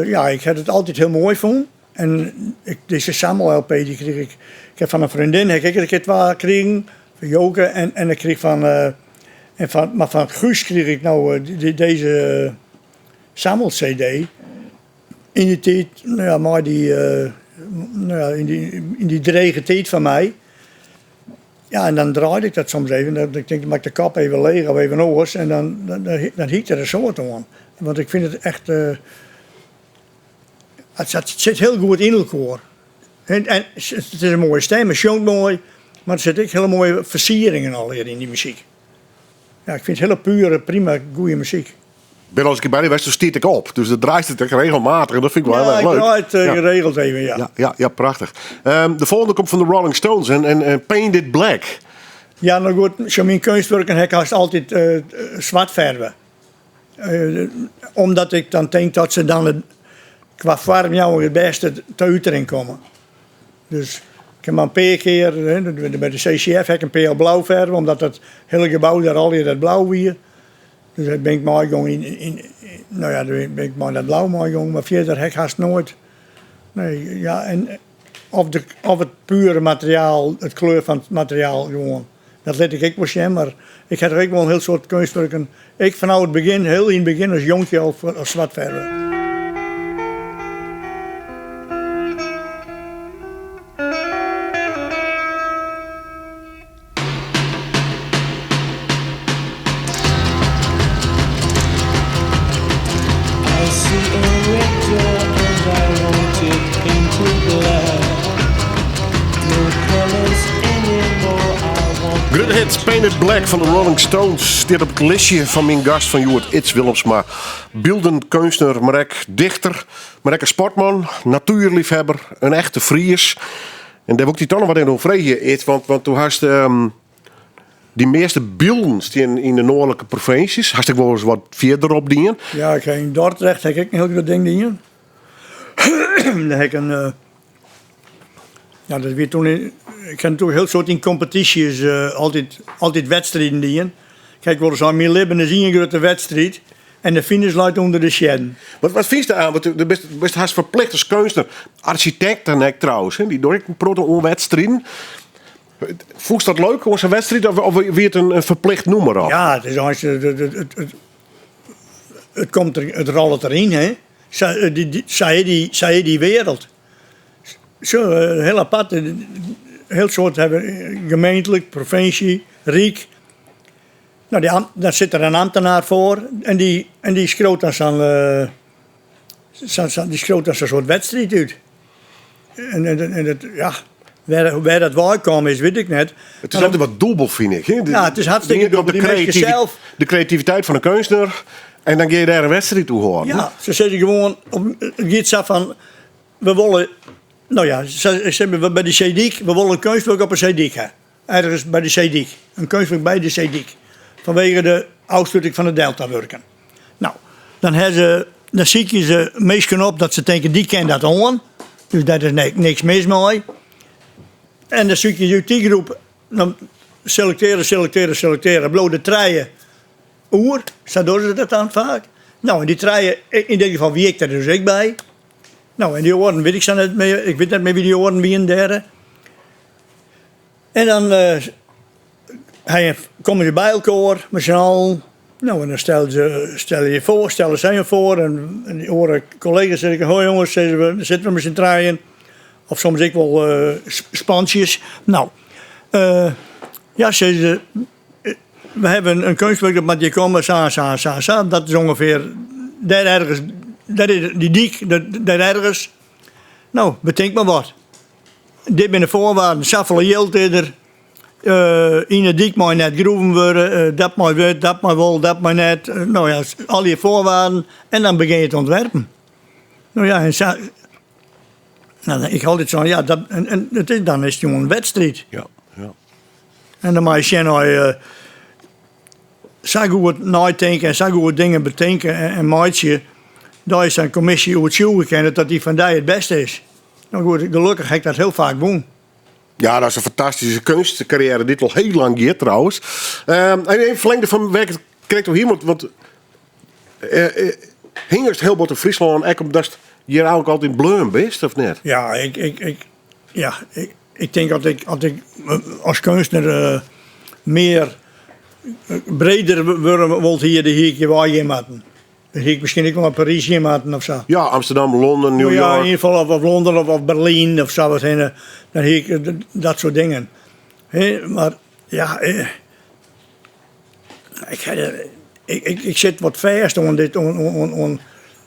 ja, ik ha it altyd hiel moai fûn. En ik, dizze sammel-LP dy krige ik, ik ha fan in freondin ha ik ek in kear twa krigen, fan Joke en, en ik krige fan, en fan, mar fan Guus krige ik no dizze sammel-CD. Yn dy tiid, no ja, mei dy, no ja, yn dy, yn dy drege tiid fan my, ja, en dan draaide ik dat soms even, dan tink ik, moat ik de kop even leech of even oars en dan, dan, dan hie ik der in soad oan. Want ik fyn it echt. It sit hiel goed yn elkoar. En it is in moaie stim, it sjongt moai, mar der sitte ek hiele moaie fersieringen allegear yn dy muzyk. Ja, ik fyn it hiele pure, prima, goede muzyk. Bin alris in kear by dy west, doe stiet ik op. Dus dat draait it ek regelmatich en dat fyn ik wol hiel erch Ja, leuk. ik draai it geregeld even, ja. Ja, ja, ja, prachtich. De folgjende komt fan de Rolling Stones en Paint It Black. Ja, no goed, sjoch myn keunstwurken ha ik hast altyd swart ferve. Omdat ik dan tink dat se dan kwa foarmjouwing it bêste ta utering komme. Dus ik ha mar in pear kear, by de CCF ha ik in pear blau ferve, omdat it hiele gebou dêr allegear dat blau wie. Dus dêr bin ik meigong yn, no ja, dêr bin ik mei dat blau meigong, mar fierder ha ik hast noait, nee, ja, en of de, of it pure materiaal, it kleur fan it materiaal gewoan, dat lit ik ek wol sjen, mar ik ha der ek wol in hiel soad keunstwurken, ek fanôf it begjin, hiel yn it begjin as jonkje al as swart ferve. Grutte hit Paint It Black fan de Rolling Stones stiet op it listje fan myn gast fan hjoed, Ids Willemsma. Byldend keunstner, mar ek dichter, mar ek in sportman, natuerleafhawwer, in echte Fries. En dêr wol ik dy toch noch wat even oer freegje, Ids, want, want do hast ehm, dyn measte bylden stean yn de noardlike provinsjes. Hast ek wol ris wat fierder op dien. Ja, ik ha yn Dordrecht ha ik ek in hiel grut ding dien. Dêr ha ik in, eh, ja, dat wie toen in, ik ha natuerlik hiel soad yn kompetysjes eh, altyd, altyd wedstriden dien. Kijk, wol ris myn libben is ien grutte wedstriid. En de finish leit ûnder de siedden. Wat, wat fynst aan? Want do bist, bist hast ferplicht as keunstner, arsjitekt ek trouwens, hè? Dy dogge ek in protte oan wedstriden. Fûnst dat leuk oan sa'n wedstriid of, of wie it in, in ferplicht nûmer? Of? Ja, it is eins it, it, it, it, it komt der, it rôlet deryn, hè. Sa, dy, dy, sa is dy, sa is dy wereld. Zo, heel apart. Heel soad hawwe gemeentlik, provinsje, ryk. No, dy ambt, dan sit der in ambtenaar foar en dy, en dy skriuwt dan sa'n sa'n sa'n dy skriuwt dan sa'n soart wedstriid út. En, en, en dat, ja, wêr, wêr dat weikaam is, wit ik net. It is altyd wat dûbel, fyn ik. Hè? Ja, it is hartstikke dûbel. De, creativi zelf... de kreativiteit fan de keunstner en dan gean je dêr in wedstriid oer hâlden. Ja, se sizze gewoan, it giet sa fan, we wolle, no ja, se, by de seedyk, we wolle in keunstwurk op 'e seedyk ha. Ergens by de seedyk. In keunstwurk by de seedyk. Fanwege de ôfsluting fan de deltawurken. No, dan ha se, dan sykje se minsken op dat se tinke dy kin dat oan. Dus dêr is niks mis mei. En dan sykje se út dy groep, dan selektearje, selektearje, selektearje, bliuwe der trije oer. Sa dogge se dat dan faak. No, en dy trije, yn dit gefal wie ik der dus ek by. No, en dy oaren wit ik sa net mear. Ik wit net mear wie dy oaren wienen dêr. En dan komme se by elkoar mei syn allen. No, en dan stelle se stelle je foar, stelle sy him foar en dy oare kollega's sizze, hoi jonges, sizze we, dan sitte we mei syn trijen. Of soms ek wol spantsjes. No, ja, sizze se, we hawwe in keunstwurk dat moat hjir komme, sa en sa en sa en sa. Dat is ûngefear dêr ergens, dêr is dy dyk, dêr ergens. No, betink mar wat. Dit binne de foarwaarden, safolle jild is der. Yn 'e dyk mei net groeven wurde, dat mei wol, dat mei wol, dat mei net. No ja, allegear foarwaarden en dan begjin je te ûntwerpen. No ja, en sa. No, ik ha altyd sein, ja, dat, en, en it is, dan is it gewoan in wedstriid. Ja, ja. En dan moat je sjen nei eh, sa goed neitinke en sa goed dingen betinke en, en meitsje, dat je sa'n kommisje oertsjûgje kinne dat dy fan dy it bêste is. No goed, gelokkich ha ik dat hiel faak wûn. Ja, dat is in fantastyske keunstkarriêre dy't al hiel lang giet trouwens. Um, en even ferlingde fan wêr't ik it krekt oer hie, want, want uh, hingest hiel bot yn Fryslân ek omdatst hjir eigentlik altyd bleaun bist, of net? Ja, ik, ik, ik, ja, ik, ik tink dat ik, as ik as keunstner uh, mear breder wurde wold hie, dan hie ik hjir wei gean moatten. Dan hie ik miskien ek wol nei Parys gean moatten of sa. Ja, Amsterdam, Londen, New Ja, York. yn ieder gefal of, of Londen of, of Berlyn of sa wat hinne. Dan hie ik dat soart dingen. Hè, mar ja, eh, ik, ik, ik, ik sit wat fêst oan dit, oan, oan, oan,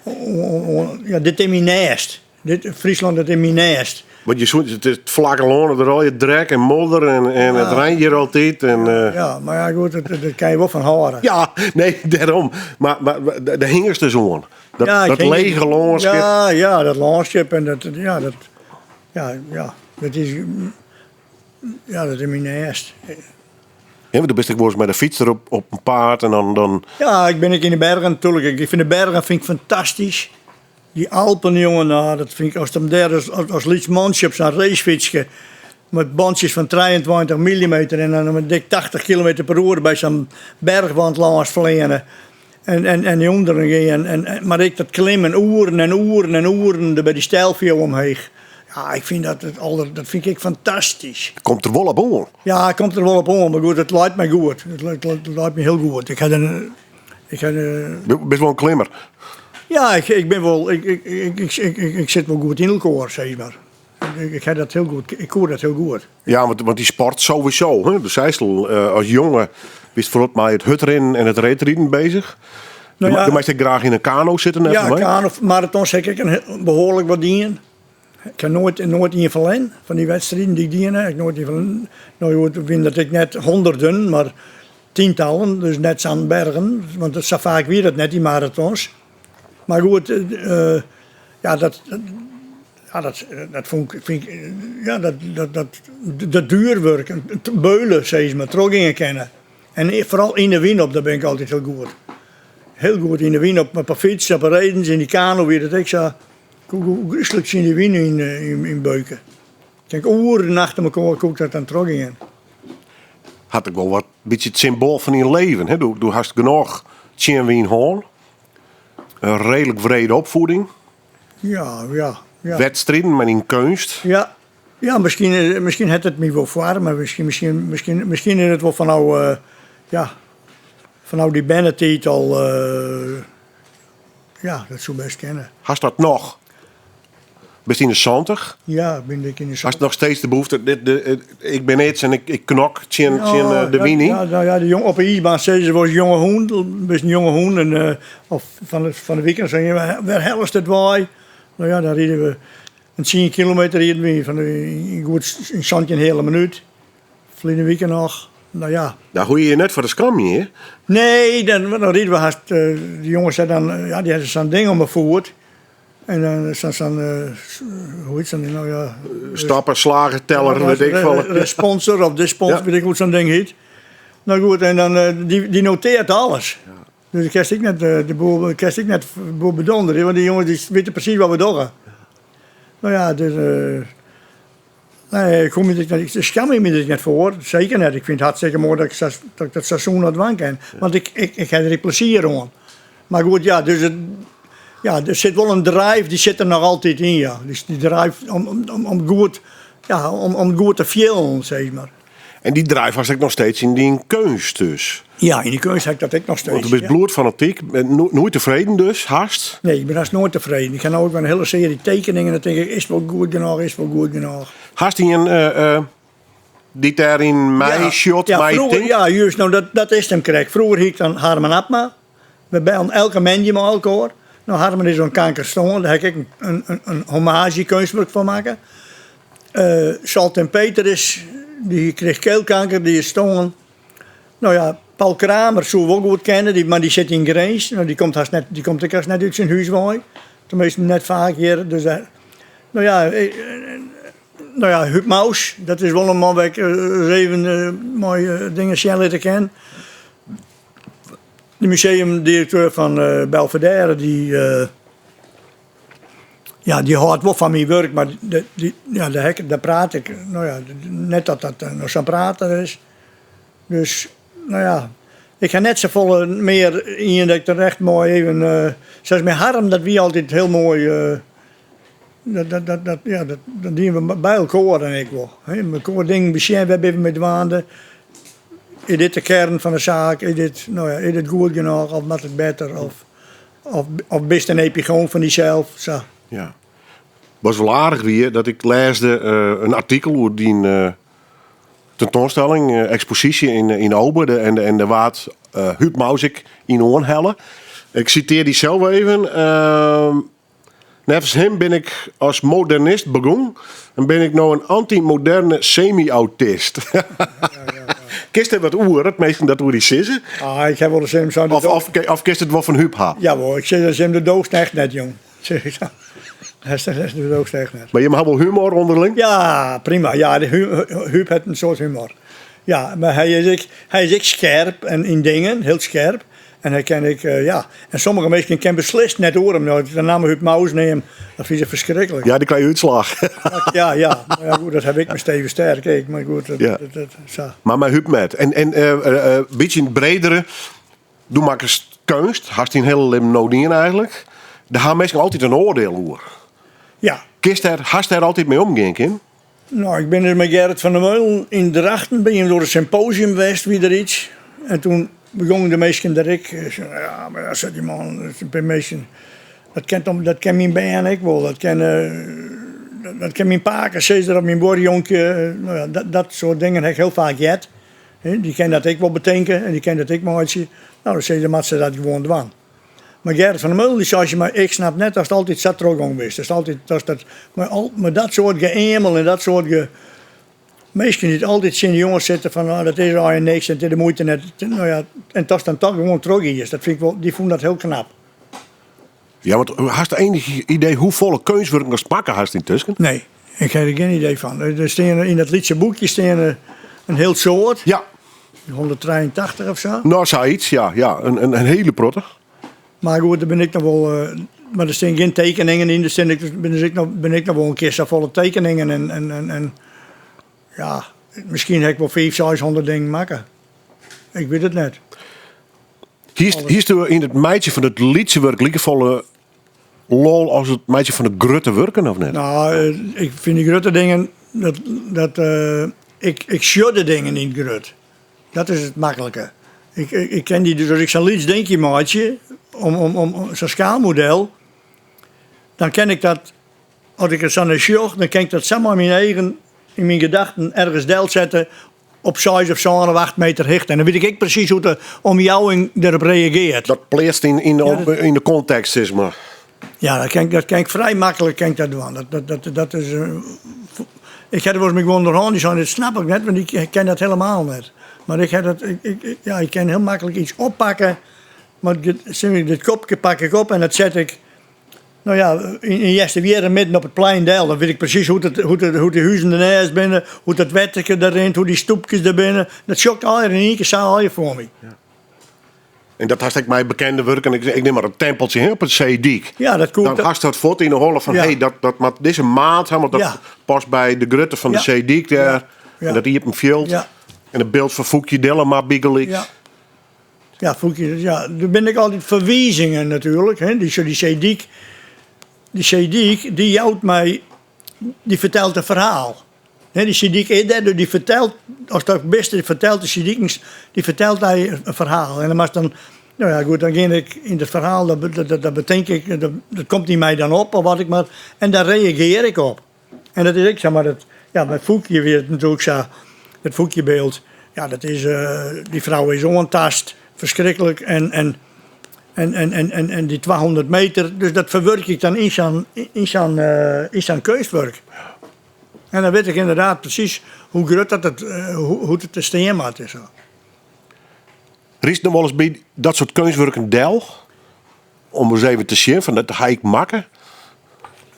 oan, oan, ja, dit is myn nêst. Dit, Fryslân, dat is myn nêst. Want je soe, it is it flakke lân, der al je drek en modder en, en it reint hjir altyd. En, eh, Ja, mar ja, goed, dat, dat kin je wol fan hâlde. ja, nee, dêrom. Mar, mar dêr hingest dus oan. Dat, Ja, ik dat hing- lege lânskip. Ja, ja, dat lânskip en dat, ja, dat, ja, ja, dat is, ja, dat is myn nêst. Ja, want do bist ek wolris mei de fyts der op, op in paad en dan, dan... Ja, ik bin ek yn de bergen natuerlik. Ik fyn de bergen fyn ik fantastysk. Dy Alpen, jonge, no, dat fyn ik, ast him dêr as, as lyts mantsje op sa'n racefytske mei bantsjes fan 23 millimeter en dan mei dik 80 kilometer per oere by sa'n berchwand lâns fleane en, en, en ûnderen gean. En, en, mar ek dat klimmen, oeren en oeren en oeren der by dy Stelvio omheech. Ja, ik fyn dat it alder, dat fyn ik fantastysk. Komt der wol op oan. Ja, it komt der wol op oan, mar goed, it leit my goed. It leit, it leit my hiel goed. Ik ha der, ik ha der, Bist wol in klimmer. Ja, ik, ik bin wol, ik, ik, ik, ik, ik, ik sit wol goed yn elkoar, sis mar. Ik, ik ha dat hiel goed, ik koe dat hiel goed. Ja, want, want dy sport sowieso. Hè? Do seist al, eh, as jonge bist foaral mei it hurdrinnen en it reedriden bezich. Nou ja. Do meist ek graach yn in kano sitte, net Ja, kano, marathons ha ik ek in hiel- behoarlik wat dien. Ik ha noait, noait ien ferlern fan dy wedstriden dy't ik dien ha. Ik noait ien ferlern. No goed, it wiene dat ek net honderden, mar tientallen, dus net sa'n bergen, want sa faak wie dat net, dy marathons. Mar goed, ja, dat, ja, dat, dat fûn ik, fyn ik, ja, dat, dat, dat, dat duerwurk, it beule sis mar, trochgean kinne. En foaral yn de wyn op, dêr bin ik altyd hiel goed. Hiel goed yn de wyn op, op 'e fyts, op 'e redens, yn dy kano wie dat ek sa. Koe ik gryslik tsjin dy wyn yn beuke. Kin ik oeren achter mekoar koe ik dat dan trochgean. Hat ek wol wat bytsje it symboal fan dyn leven. Hè? Do, do hast genôch tsjinwyn hân. In reedlik wrede opfieding. Ja, ja, ja. Wedstriden mei dyn keunst. Ja, ja miskien, miskien hat it my wol foarme. Miskien, miskien, miskien, miskien is it wol fanôf, uh, ja, fanôf dy bernetiid al. Uh, ja, dat soe bêst kinne. Hast dat noch? Bist yn de 70? Ja, ik bin dik yn de Hast noch steeds de behoefte, dit, de, ik bin iets en ik, ik knok tsjin, tsjin eh, de wyn yn? Ja, nou ja, de jong, op de iisbaan sizze se wolris jonge hûn, bist in jonge hûn. En, eh, of fan de, fan de weekend zeggen je, wêr hellest it wei? Nou ja, dan ride we in 10 kilometer riden we fan de, yn goed yn 17 heale minút. Ferline wike noch. Nou ja. Daar hoege je je net foar te skamjen, hè? Nee, dan, dan ride we hast, eh, de jonges ha dan, ja, dy ha sa'n ding om 'e foet. En dan sa'n, sa'n, hoe hjit sa'n ding nou ja? Stappen, slagen, teller, weet ik veel. Responser of dispons, weet ik hoe sa'n ding hjit. Nou goed, en dan, dy, dy noteart alles. Dus kinst ek net de boel, kinst ek net de boel bedonderje, want dy jonges dy witte presys wat we dogge. Nou ja, dus, nee, ik hoech my der net, ik skamje my der net foar, seker net. Ik fyn it hartstikke moai dat ik, dat ik dat sa sûn noch dwaan kin. Want ik, ik, ik ha der ek plezier oan. Mar goed, ja, dus it, ja, der sit wol in drive, dy sit der noch altyd yn, ja. Dus dy drive om, om, om goed, ja, om, om goed te fielen, sis mar. En dy drive hast ek noch steeds yn dyn keunst dus? Ja, yn de keunst ha ik dat ek noch steeds. Want do bist bloedfanatyk, noait tefreden dus, hast? Nee, ik bin hast noait tefreden. Ik ha no ek wer in hiele searje tekeningen, dan tink ik, is it wol goed genôch, is it wol goed genôch. Hast ien dy't dêryn meisjocht, ja, meitinkt? Ja, juist, no dat, dat is 'm krekt. Froeger hie ik dan Harmen Abma. We bellen elke moandei mei elkoar. No, Harmen is oan kanker stoarn, dêr ha ik ek in, in, in hommage-keunstwurk foar makke. Uh, Salt Peter is, dy krige keelkanker, dy is stoarn. No ja, Paul Kramer soe wol goed kinne, dy, mar dy sit yn Grins. No, dy komt hast net, dy komt ek hast net út syn hús wei. Teminsten net faak hjir. Dus, uh, no ja, no ja, Huub Mous, dat is wol in man wêr't ik ris even mei dingen sjen litte kin. De museumdirekteur fan Belvédère, dy, ja, dy hâldt wol fan myn wurk, mar dy, ja, dêr praat ik, no ja, net dat dat no sa'n prater is. Dus, no ja, ik ha net safolle mear ien dat ik der echt mei even, sa as mei Harm, dat wie altyd hiel moai, dat, dat, dat, ja, dat diene we by elkoar dan ek wol. Mekoar dingen besjen, wêr binne we mei dwaande? Is dit de kearn fan de saak? Is dit, no ja, is dit goed genôch of moat it better? Of, of, of bist in epigoon fan dysels? Sa. Ja. Wat wol aardich wie, dat ik lêsde in artikel oer dyn tentoanstelling, eksposysje yn, yn Obe. De, en, en dêr waard Huub Mous ek yn oanhelle. Ik sitear dy sels even. Uh, neffens him bin ik as modernist begûn en bin ik no in anty-moderne semi-autist. Kinst der wat oer, dat minsken dat oer dy sizze? Ah, ik ha wolris tsjin him sein... Of, of, of kinst it wol fan Huub ha? Jawol, ik sis tsjin him, do doochst echt net, jong. Sis ik dan. Do doochst echt net. Mar jimme ha wol humor ûnderling? Ja, prima. Ja, de Huub hat in soad humor. Ja, mar hy is ek, hy is ek skerp en yn dingen, hiel skerp. En hy kin ek, ja. En sommige minsken kin beslist net oer him. No, as ik de namme Huub Mous neam, dat fine se ferskriklik. Ja, dy krije útslach. Ja, ja. Mar ja, goed, dat haw ik mei Steven Sterk ek. Mar goed, dat, Ja. dat, dat, sa. Mar mei Huub net. En, en eh, eh, bytsje yn it bredere, do makkest keunst, hast dyn hiele libben no dien eigentlik. Dêr ha minsken altyd in oardiel oer. Ja. Kinst dêr, hast dêr altyd mei omgean kinnen? No, ik bin dus mei Gerrit van der Meulen yn Drachten by him door in symposium west, wie der iets. En toen begongen de minsken der ek, ja, mar ja, sei dy man, dat in pear minsken, dat kin toch, dat kin myn bern ek wol, dat kin, dat kin myn pakesizzer of myn buorjonkje, no ja, dat, dat soart dingen ha ik hiel faak heard. Dy kin dat ek wol betinke en dy kin dat ek meitsje. No, dan sizze, dan moatte se dat gewoan dwaan. Mar Gerrit van der Meulen dy sei tsjin my, ik snap net datst altyd sa trochgong bist. Datst altyd, datst dat, mei al, mei dat soart geëamel en dat soart ge, minsken dy't altyd tsjin de jonges sitte fan oh, dat is allegear niks en it is de muoite net. No ja, en datst dan toch gewoan trochgiest, dat fyn ik wol, dy fûn dat hiel knap. Ja, want hast ienich idee hoefolle keunstwurken ast makke hast yntusken? Nee, ik ha der gjin idee fan. Der steane yn dat lytse boekje steane in hiel soad. Ja. 183 of sa. No, sayts, ja. Ja, in hiele protte. Mar goed, der bin ek noch wol, mar der stean gjin tekeningen yn. Der stean ek, bin dus ek noch, bin ek noch wol in kear safolle tekeningen en, en, en, en ja, miskien ha ik wol fiif, seishûndert dingen makke. Ik wit it net. Hiest, hiest yn it meitsjen fan it lytse wurk likefolle lol as it meitsjen fan de grutte wurken of net? No, ik fyn dy grutte dingen, dat, dat, ik, ik sjoch de dingen yn it grut. Dat is it maklike. Ik, ik kin dy, dus as ik sa'n lyts dinkje meitsje, om, om, om sa'n skaalmodel, dan kin ik dat, as ik der sa nei sjoch, dan kin ik dat sa mei myn eagen yn myn gedachten ergens delsette op seis of sân of acht meter hichte. En dan wit ik ek presys hoe't de omjouwing derop reagearret. Dat pleatst yn, yn, de, yn de kontekst, sis mar. Ja, dat kin ik, dat kin ik frij maklik kin ik dat dwaan. Dat, dat, dat, dat is, ik ha der wolris mei guon der hân, dy seinen, dat snap ik net, want ik ken dat helemaal net. Mar ik ha dat, ik, ik, ja, ik kin hiel maklik iets oppakke, mar dit kopke pak ik op en dat set ik No ja, yn Easterwierrum midden op it plein del, dan wit ik presys hoe't it, hoe't it, hoe't de huzen dernêst binne, hoe't dat wetterke der rint, hoe dy stoepkes der binne. Dat sjoch ik allegear yn ien kear sa allegear foar my. En dat hast ek mei bekende wurken, ik, ik nim mar it tempeltsje hè, op it Seedyk. Ja, dat koe. Dan hast dat fuort yn 'e holle fan, Ja. hé, dat, dat moat dizze maat ha, want dat Ja. past by de grutte fan de Ja. Seedyk dêr. Ja. Ja. En dat iepen fjild. Ja. En it byld fan Foekje Dillema bygelyks. Ja. Ja, Foekje, ja, der binne ek altyd ferwizingen natuerlik. Hè. Dy, dy Seedyk, dy Seedyk, dy jout my, dy fertelt in ferhaal. Hè, dy Seedyk is dêr, dus dy fertelt, ast dat bist, dy fertelt de Seedyk, dy fertelt dy in ferhaal. En dan moatst dan, no ja, goed, dan gean ik yn dat ferhaal, dat, dat, dat betink ik, dat, dat komt yn my dan op of wat ik mar, en dêr reagearje ik op. En dat is ek sa, mar dat, ja, mei Foekje wie it natuerlik sa, dat Foekjebyld, ja, dat is, dy frou is oantaast, ferskriklik, en, en, en, en, en, en, en dy 200 meter, dus dat ferwurkje ik dan yn sa'n, yn sa'n, yn sa'n keunstwurk. En dan wit ik ynderdaad presys hoe grut dat it, hoe't it te stean moat en sa. Rydst noch wolris by dat soart keunstwurken del? Om ris even te sjen fan dat ha ik makke?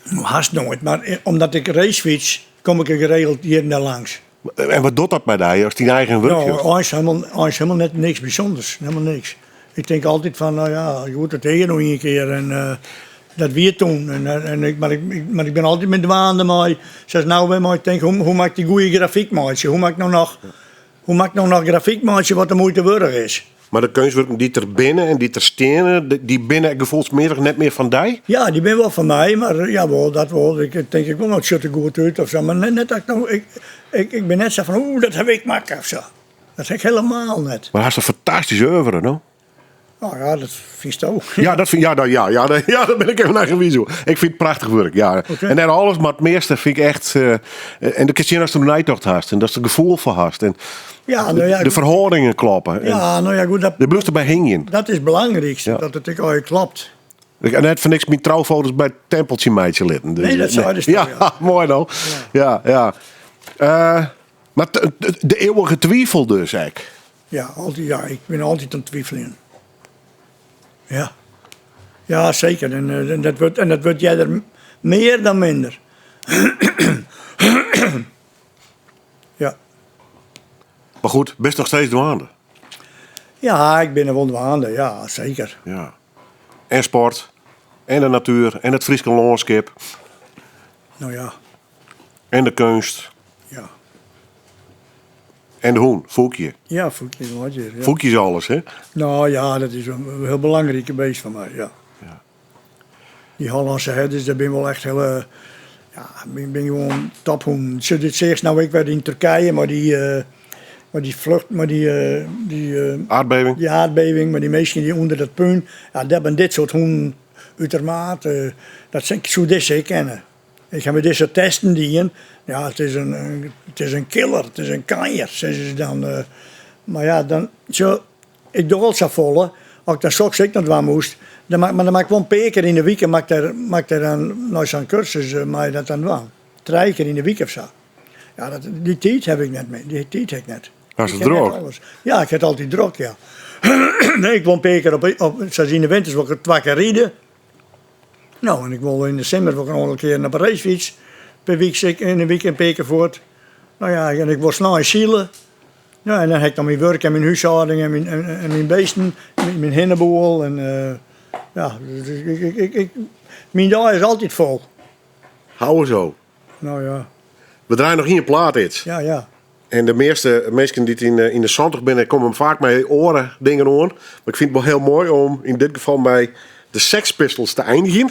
No, hast noait, mar omdat ik racefyts kom ik der geregeld hjir en dêr langs. En wat docht dat mei dy ast dyn eigen wurk No, sjochst? eins helemaal, eins helemaal net niks bysûnders, helemaal niks. Ik tink altyd fan, no ja, goed, dat is hjir no ien kear en dat wie it toen. En, en ik, mar, ik, mar ik bin altyd mear dwaande mei, sa as no wer mei, ik tink, hoe, hoe moat ik dy goede grafyk meitsje? Hoe moat ik no noch, hoe moat ik no noch grafyk meitsje wat de muoite wurdich is? Mar de keunstwurken dy't der binne en dy't der steane, dy binne gefoelsmjittich net mear fan dy? Ja, dy binne wol fan my, mar jawol, dat wol. Ik tink ek wol, no, it sjocht der goed út of sa. Mar net, net dat ik no, ik, ik, ik bin net sa fan, oeh, dat haw ik makke of sa. Dat ha ik helemaal net. Mar hast in fantastysk oeuvre, no? Nou ja, dat fynsto. Ja, dat fyn, ja, dat, ja, ja, dat, ja, dêr bin ik even eigenwiis oer. Ik fyn it prachtich wurk, ja. Oké. En net alles, mar it measte fyn ik echt... eh, en dan kinst sjen ast der neitocht hast en datst der gefoel foar hast. En Ja, no ja, de ferhâldingen kloppe. En Ja, no ja, goed, dat, dêr bliuwst derby hingjen. dat is it belangrykste, Ja. dat it ek allegear kloppet. Ik ha net foar niks myn troufoto's by it tempeltsje meitsje litten. Dus, Nee, dat sei dus ja, toch, ja. moai no. Ja, ja. Eh, mar de eeuwige twivel dus ek. Ja, altyd, ja, ik bin altyd oan it twiveljen. Ja. Ja, seker. En, eh, dat wurdt, en dat wurdt earder mear dan minder. Ja. Mar goed, bist noch steeds dwaande? Ja, ik bin der wol dwaande, ja, seker. Ja. En sport, en de natuer, en it Fryske lânskip. No ja. En de keunst. Ja. En de hûn, Foekje. Ja, Foekje is wat ja. Foekje is alles, hè? No ja, dat is in hiel belangrike beest foar my, ja. Ja. Dy Hollânske herders, dat binne wol echt hiele, ja, binne gewoan tophûnen. Sjoch, dit seachst no ek wer yn Turkije mei dy, mei dy flucht, mei dy, dy Aardbeving. Dy aardbeving, mei dy minsken dy ûnder dat pún. Ja, dêr binne dit soart hûnen utermate, dat ik soe dizze ek kenne. Ik ha mei dizze testen dien. Ja, it is in, it is in killer, it is in kanjer, sizze se dan. Mar ja, dan, sjoch, Ik doch al safolle, as ik dan soks ek noch dwaan moast, dan mar dan moat ik wol in pear kear yn de wike moat ik dêr, moat ik dêr dan nei sa'n kursus mei dat dan dwaan. Trije kear yn de wike of sa. Ja, dat, dy tiid haw ik net mear, dy tiid ha ik net. Hast it Ik kin net drok? alles. Ja, ik ha it altyd drok, ja. Nee, ik wol in pear kear op, op, sa as yn de winters wol ik twa kear ride. No, en ik wol yn de simmer wol ik in oantal kearen op de racefyts per wyks ek yn de wike in pear kear fuort. No ja, en ik wol snein sile. Ja, en dan ha ik dan myn wurk en myn húshâlding en myn, en myn beesten, myn hinneboel en ja, dus ik, ik, ik, ik, myn dei is altyd fol. Hou so. No ja. We draaie noch ien plaat iets. Ja, ja. En de measte minsken dy't yn, yn de 70 binne, komme faak mei oare dingen oan. Mar ik fyn it wol hiel moai om yn dit gefal mei de Sex Pistols te einigjen.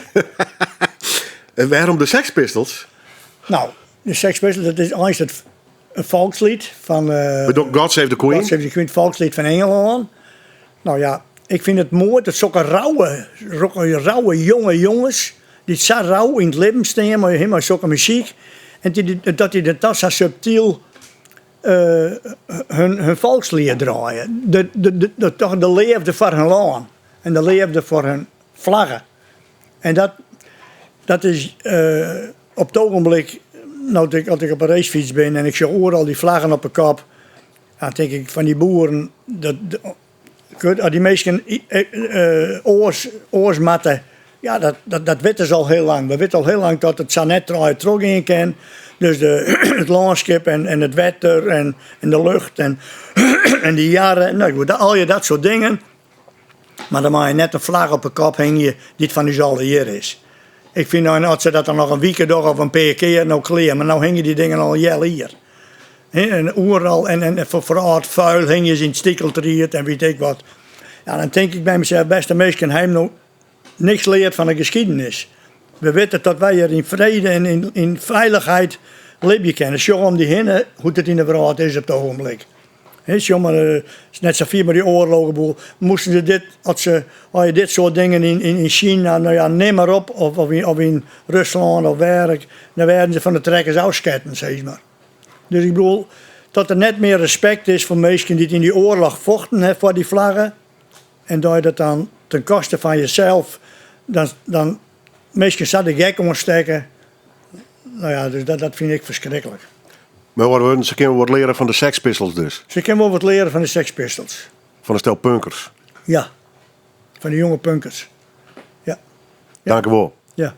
en wêrom de Sex Pistols? No, de Sex Pistols, dat is eins it In folksliet fan. Bedoel, God Save the Queen? God Save the Queen, it folksliet fan Ingelân. No ja, ik fyn it moai dat sokke rauwe, rauwe jonge jonges, dy't sa rau yn it libben stean mei, mei sokke muzyk, en dat dy dat dan sa subtyl hun, hun folksliet draaie. De, de, de, toch de leafde foar hun lân en de leafde foar hun flagge. En dat, dat is op it ogenblik, no't ik, as ik op 'e racefyts bin en ik sjoch oeral dy flaggen op 'e kop, dan tink ik fan dy boeren, dat, as dy minsken oars, oars moatte, ja, dat, dat, dat witte se al hiel lang. We witte al hiel lang dat it sa net draai trochgean kin. Dus de, it lânskip en, en it wetter en, en de lucht en, en dy jarre, no goed, allegear dat soart dingen. Mar dan mei je net in flagge op 'e kop hingje dy't fan ús allegear is. Ik fyn no, as se dat dan noch in wike dogge of in pear kear, no klear. Mar no hingje dy dingen al in healjier. En oeral en, en foar âld fuil hingje se yn it stikeltried en wit ik wat. Ja, dan tink ik by mysels, bêste minsken, ha jim no niks leard fan de geschiedenis. We witte dat wy hjir yn frede en yn, yn feilichheid libje kinne. Sjoch om dy hinne hoe't it yn de wrâld is op it ogenblik. He, sjoch mar, it is net sa fier mei dy oarlogeboel. Moasten se dit, as se, as je dit soart dingen yn, yn, yn China, no ja, nim mar op, of, of, yn, of yn Ruslân of wêr ek, dan werden se fan de trekkers ôfsketten, sis mar. Dus ik bedoel, dat der net mear respekt is foar minsken dy't yn dy oarloch fochten ha foar dy flagge, en dat je dat dan ten koste fan jesels, dan, dan minsken sa de gek oanstekke, no ja, dus dat, dat fyn ik ferskriklik. Mei oare wurden, se kinne wol wat leare fan de Sex Pistols dus. Se kinne wol wat leare fan de Sex Pistols. Fan in stel punkers. Ja, fan de jonge punkers. Ja. Dankewol. Ja.